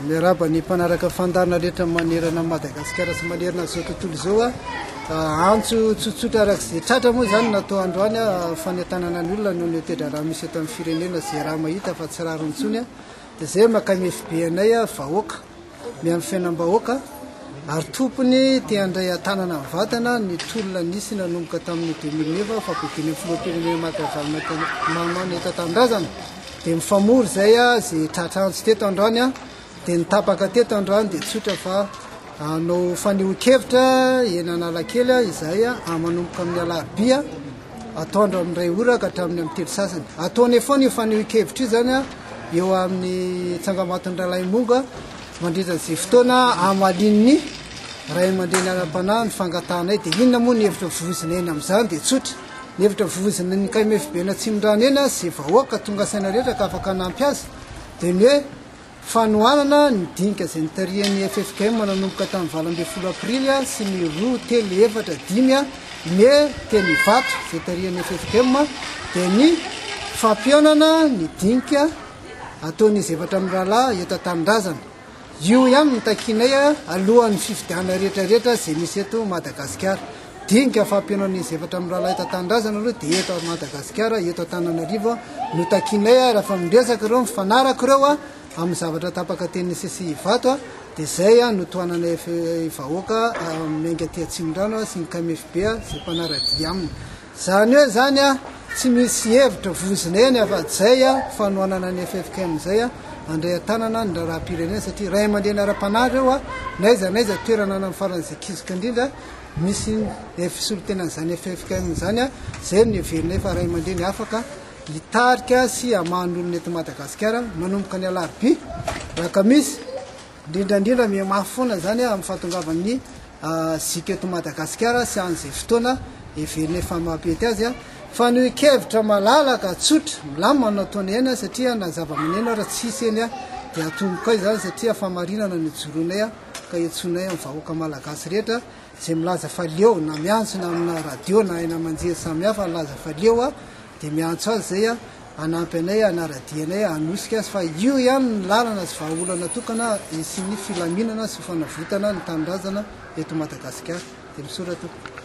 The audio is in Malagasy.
Miarahaba ny mpanaraka fandaharana rehetra manerana an'i Madagasikara sy manerana izao tontolo izao. Antso tsotsotra araka izay tratra moa izany natao androany fanentanana ny olona noho ny toe-draharaha misy eto amin'ny firenena izay raha mahita fa tsy rariny intsony dia izay maka MFB anay vahoaka miahy ny fiainam-bahoaka ary tompony te handray an-tanana mivantana ny tolona nisy nanomboka tamin'ny 2009 fampodiana ny filoham-pirenena Marc Ravalomanana eto an-tanindrazana. Dia mifamory izay izay tratra antso teto androany dia ny tapaka teto androany dia tsotra fa hanao fanehoan-kevitra eny Analakely izahay manomboka amin'ny alarobia atoandro amin'ny iray ora ka hatramin'ny amin'ny telo sasany. Ataonay foana io fanehoan-kevitra io izany eo amin'ny tsangambaton'ny Ralaimonga mandritra izay fotoana hamalian'ny ray aman-dreny ara-panahy ny fangatahanay. Dia inona moa ny hevitra voizina eny amin'izany? Dia tsotra. Ny hevitra voizina ny KMFB Atsimondrano eny izay vahoaka tonga saina rehetra ka afaka hanampy azy dia ny hoe fanohanana ny dinika izay notarihan'ny ffkm nanomboka tamin'ny 18 aprily sy ny 2, 3, 4, 5 mey teny Ivato izay tarihan'ny ffkm dia ny fampihaonana ny dinika ataon'izy efatra mirahalahy eto an-tanindrazana. Io ihany no takianay alohan'ny fifidianana rehetra rehetra izay misy eto Madagasikara. Dinika fampihaonan'izy efatra mirahalahy eto an-tanindrazana aloha dia eto Madagasikara, eto Antananarivo no takianay raha fa miresaka ireo, mifanaraka ireo amin'ny zavatra tapaka teny CCI Ivato dia izay no tohananay vahoaka miainga aty Atsimondrano sy ny KMFB izay mpanara-dia aminy. Izany hoe izany tsy misy hevitra voizina eny afa-tsy izay fanohanana ny ffkm izay handray an-tanana ny raharaham-pirenena satria ray aman-dreny ara-panahy ireo n'aiza n'aiza toerana any amin'ny faran'izay kizoka indrindra misy ny solontenan'izany ffkm izany izay no heverinay fa ray aman-dreny afaka hitarika sy hamaha ny olona eto Madagasikara manomboka ny alarobia alakamisy Indrindra indrindra miha mafy foana izany amin'ny fahatongavan'ny zika eto Madagasikara sy an'izay fotoana heverina efa mampety azy fa ny kevitra malalaka, tsotra, milamina no ataonay eny satria na zava-maneno ara tsy hisy eny dia atombokay izany satria famarinana no ijoroanay ka iantsoanay amin'ny vahoaka malagasy rehetra izay milaza fa leo na miantso na amina radio na haino aman-jery samihafa milaza fa leo dia miantso azy izay hanampy anay, hanara-dia anay, hanosika azy fa io ihany ny lalana sy vahaolana tokana hisian'ny filaminana sy fanavotana ny tanindrazana eto Madagasikara. Dia misaotra tompoko.